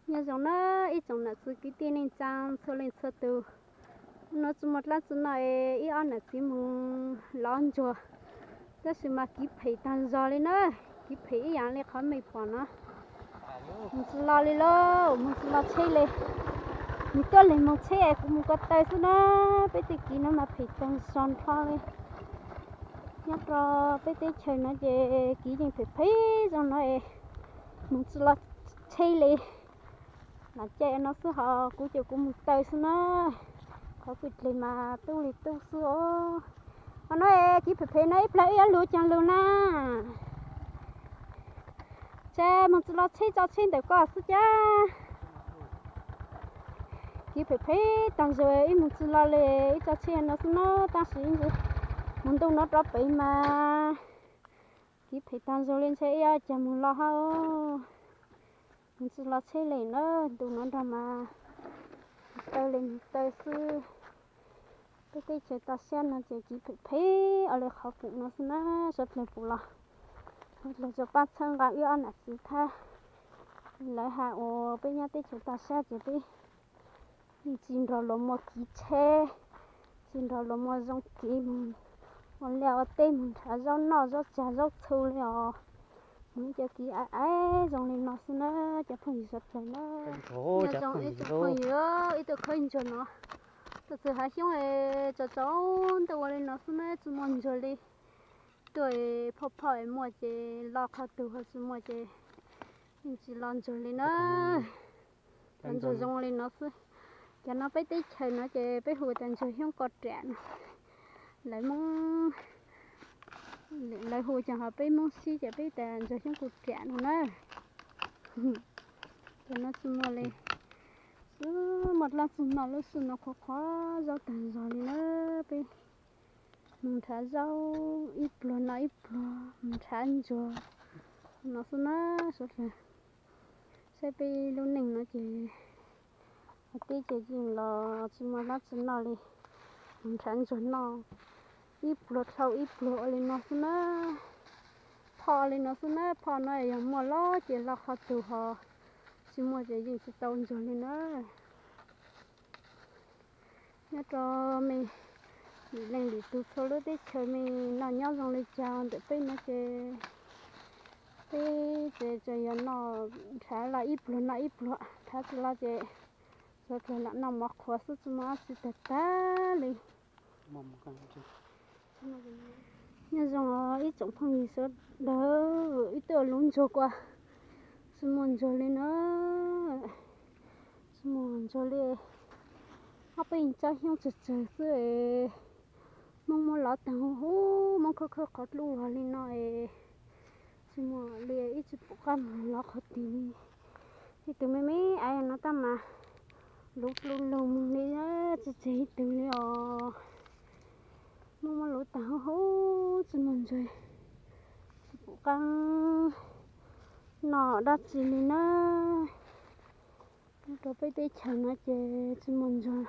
Nyob zoo na ib tsoom nam txiv kwv tij neej tsaa txhua leej txhua tus. Hnub no tsi muaj dlaab tsi noj es ib ob nam txiv moog lov ntsuag, tab sis mas kiv phem taag zog li na, kiv phem ib yaam li qhov mej pom no. Moog tsi lo li lauj, moog tsi lo tsheb li. Nws tuaj leeg moog tsheb es kuv moog ko taw xwb na, peb tej kiv no mas phem taag zog nrho li. Nyob rau peb teb chaws no ces kiv yeej phem phem zoo no es moog tsi lo tsheb li. Lam caij no xwb hos kuv ces kuv moog taw xwb na. Qhov pwm dleg mas tub li tub xwb os. Qhov no es kiv phem phem no ib plag wb yuav lug caag lug na. Ces moog tsi lo tsheb tso tsheb ntawm ko xwb cas. Kiv phem phem taag zog wb moog tsi lo li wb tso tsheb no xwb na, tab sis moog ntuj no rov pem mas kiv phem taag zog li ntshe wb yuav caag moog lo hab. Moog tsi lo tsheb li na, ntuj no nrog mas taw li moog taw xwb. Peb teb chaws toj siab no ces kiv phem phem ua li qhov pum no xwb na, suav dlawg pum los, suav dlawg tso paab txhawb nqa wb ob nam txiv thab. Lawv has uas peb nyob teb chaws toj siab ces peb tsi nrog luas muaj kiv tsheb, tsi nrog luas muaj zoo kiv moog ua liaj ua teb moog nrhav zaub noj zaub tsav zaub txhu li os. Moog ib co kiv aim aim zoo li no xwb na, cov phooj ywg suav dlawg na. Nyob zoo ib tsoom phooj ywg, ib tug khaub ntsuag no, tug txug hav xyoob es tsaus tsaus ntuj ua li no xwb na, tsi muaj ntsuag li. Tuaj phoj phoj es muaj ces lo qhov tug, ho tsi muaj ces yeej tsi lo ntsuag li na. Cov ntsuag zoo li no xwb. Cov no peb teb chaws no ces peb hu tas ntsuag xyoob ko riam no. Lawv Moob, lawv hu ces ho peb Moob sib ces peb tas ntsuag xyoob ko riam no na. Cov no tsi muaj li, tsi muaj dlaab tsi noj lub sij no qhuav qhuav zaub taag zog li na. Peb moog nrhav zaub ib pluag noj ib pluag, moog nrhav ntsuag no xwb na suav dlawg. Saib peb lub neej no ces ua teb ces yeej los tsi muaj dlaab tsi noj li, moog nrhav ntsuag noj ib pluag dhau ib pluag ua li no xwb na. Phoj li no xwb na, phoj no yog muaj los ces lo qhov tug, ho tsi muaj ces yeej tsi tau ntsuag li na. Nyob rau mej lwm leej lwm tug txhua lub teb chaws mej noj nyob zoo li cas ntawm peb no ces peb ces tsuas yog noj nrhav los ib pluag noj ib pluag, nrhav tsi los ces tsuas lam noj mov qhuav xwb, tsi muaj dab tsi tag tag li. Nyob zoo ib tsoom phooj ywg sawv daws, wb tuaj lov ntsuag kuas tsi muaj ntsuag li na, tsi muaj ntsuag li. Ob peb tsob xyoob tsawg tsawg xwb es Moob muab lov taag huv huv, Moob khawb khawb qhov dlub vag li no es tsi muaj li, wb tsi pum qab moog lov qhov twg li. Ib tug me me aiv no tab mas luv dlub lug moog li, tsi tseg ib tug li os. Moob muab luv taag huv huv, tsi muaj ntsuag, tsi pum qab noj dab tsi li na. Nyob rau peb teb chaws no ces tsi muaj ntsuag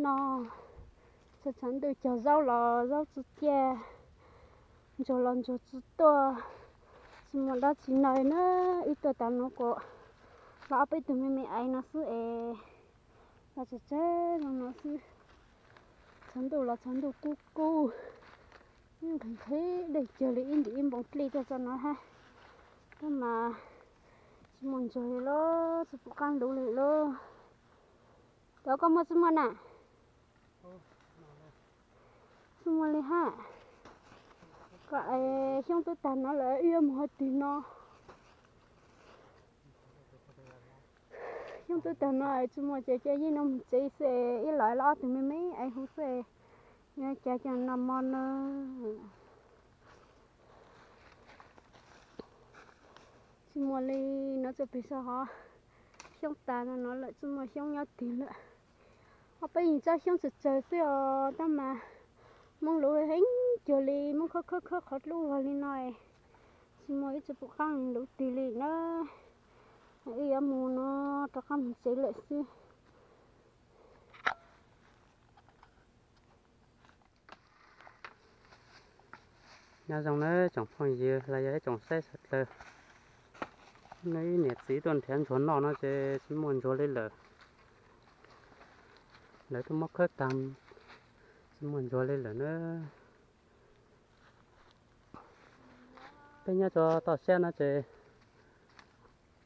noj, txhua tsav ntuj cog zaub los zaub tsi ciaj, ntsuag los ntsuag tsi tuaj, tsi muaj dab tsi noj na. Wb tuaj tas nuav kuas los ob peb tug me me aiv no xwb es los tsawg tsawg zoo no xwb. Tsav ntuj los tsav ntuj kub kub, nqhis nqhis dej cawg li ib ntim ib npoo dlej tuaj txog no hab. Tab mas tsi muaj ntsuag li lauj, tsi pum qab luv li lauj. Cov koj muaj tsi muaj na? Tsi muaj li hab. Koj es xyoob twb tag no lawm wb yuav mus hov twg no? Xyoob twb tag no es tsi muaj ces cia yeej no mus tsev xwb es ib los los ob tug me me aiv huv xwb es yuav cas coj noj mov na. Tsi muaj li no, txoj peg sab hov xyoob tas no no lawm, tsi muaj xyoob nyob twg lawm. Ob peb yim tsob xyoob tsawg tsawg xwb os, tab mas Moob luv heev cuag li, Moob khawb khawb khawb qhov dlub vag li no es tsi muaj, wb tsi pum qab luv twg li na. Wb yuav mus no, rov qab mus tsev lawm xwb. Nyob zoo nawb tsoom phooj ywg los yog ib tsoom saib sawv daws. No ib niam txiv tuaj nrhiav ntsuag noj no ces tsis muaj ntsuag li lawm. Lawv tuaj muab khawb tag, tsis muaj ntsuag li lawm na. Peb nyob rau toj siab no ces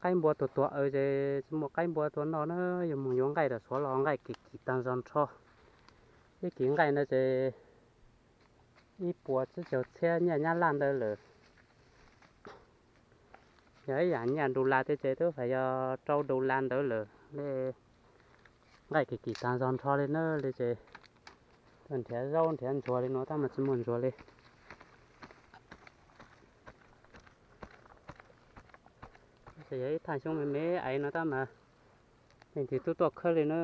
qaib npua tuag tuag ces tsis muaj qaib npua tua noj na. Yuav mus yuav nqaij rau Suav los nqaij kim kim tag zog nrho. Ib kis nqaij ntawd ces ib puas tsib caug txhiab nyiaj Nyab Laj ntawd lawm. Yog ib yam nyiaj dollar thiab ces twb feem yog rau dollar ntawd lawm li. Nqaij kim kim tag zog nrho li na li ces tuaj nrhiav zaub nrhiav ntsuag li no tab mas tsis muaj ntsuag li. Yog ib thaj xyoob me me aiv no tab mas leej twg twb tuaj khawb li na.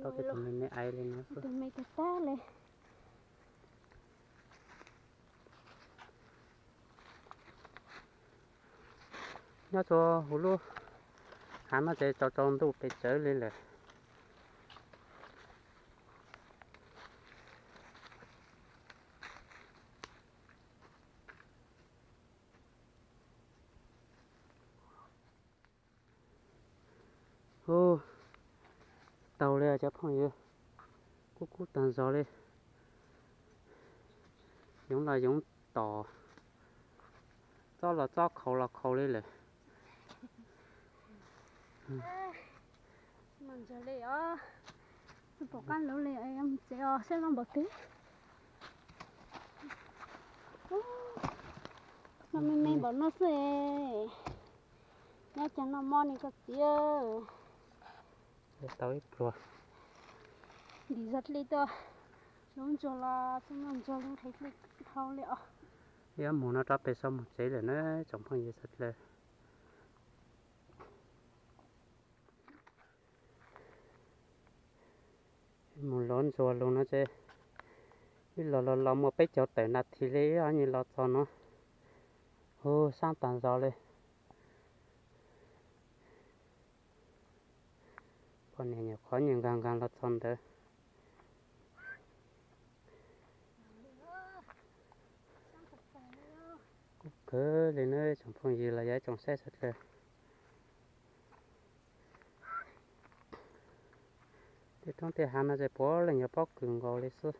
Tau tej tus me me aiv li no xwb. Nyob rau hauv lub hav no ces tsaus tsaus ntuj pes tsawg li lawm. Hu, tsis tau li cov phooj ywg, kub kub tag zog li. Yoov los yoov tom, txob los txob, qhaus los qhaus li lawm. Pom qab lawm li, mus tsev os, siab loj npaum twg. Noj me me npaum no xwb. Nyob cas noj mov ne koj txiv. Tau ib pluag. Ntim zog dli tuaj, lub ntsuag los tsis muaj ntsuag li, nqhis dli dhau li os. Yuav mus no rov pem saum mus tsev lawm na tsoom phooj ywg sawv daws. Mus lov ntsuag los no ces ib los los los muaj peb caug tawm nas this li ib ob nyuag los txog no. Hu, sab tag zog li. Poj niam nyuam qhuav nyuag nkag nkag los txog ntawd. Kub kawg li na tsoom phooj ywg los yog ib tsoom saib sawv daws. Tej roob tej hav no ces puav leej yog pob kws nkaus li xwb.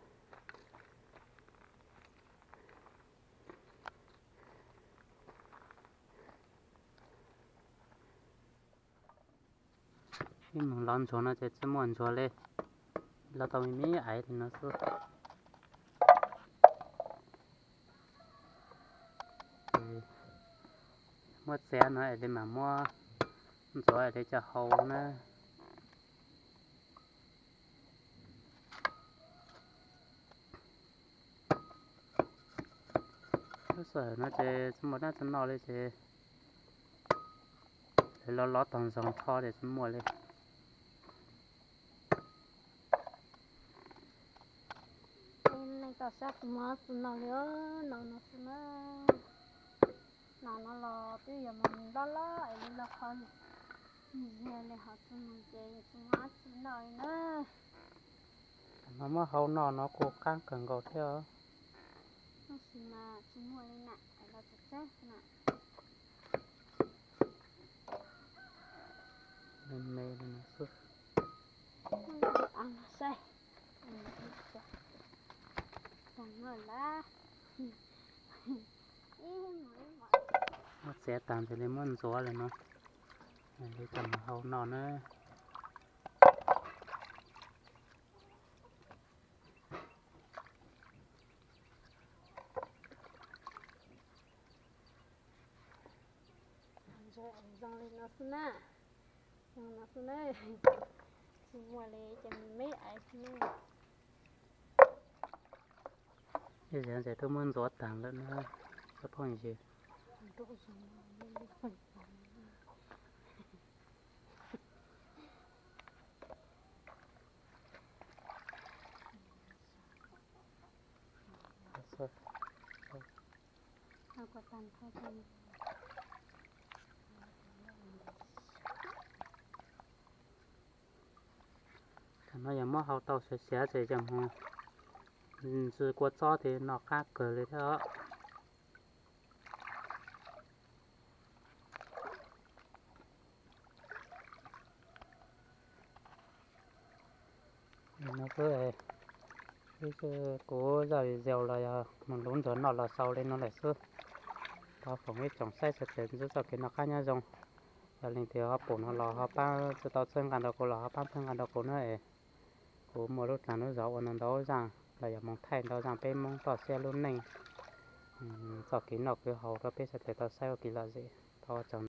Ib mus lov ntsuag no ces tsis muaj ntsuag li, lov tau me me aiv li no xwb. Muab txiav no es li mas muab ntxuav es li coj hau na. Lub sij hawm no ces tsis muaj dab tsi noj li ces lawv lov lov tag zog nrho ces tsis muaj li. Neej toj sab tsis muaj dab tsi noj li, no no xwb na. No no los twb yog mus nlob lob es li loj qhov ziag li, ho tsis mus ces tsis muaj dab tsi noj li na. Tam no muab hau no no kuj qab kawg nkaus thiab os. Tab sis mas tsis muaj li na, es los txog txog na. Me me li no xwb. Saib, muab txiav tag ntawd li muab ntxuav li no, li coj mus hau no na. Zoo li no xwb na, zoo no xwb na, tsis muaj li ces me me aiv xwb na. Ib zaj ntses twb muab ntxuav tag lawm na, cov phooj ywg. Tam no yog muab hau tau siav siav ces coj mus ntxi kua txob thiab noj qab kawg li thiab os. No xwb, kuv zaj video los yog mus lub ntsuag noj los xaus li no lawm xwb. Thov foom ib tsoom saib sawv daws txoj kev noj qab nyob zoo. Yog leej twg ho pum no los ho pab txhawb, tau txhawb nqa rau kuv los ho pab txhawb nqa rau kuv na es kuv muaj lub dlaag lub zog ua ntau ntau zaaj los yog moog thaij ntau zaaj peb Moob toj siab lub neej, txoj kev noj kev haus rau peb sawv daws tau saib ua kev lom zem. Thov tsaug.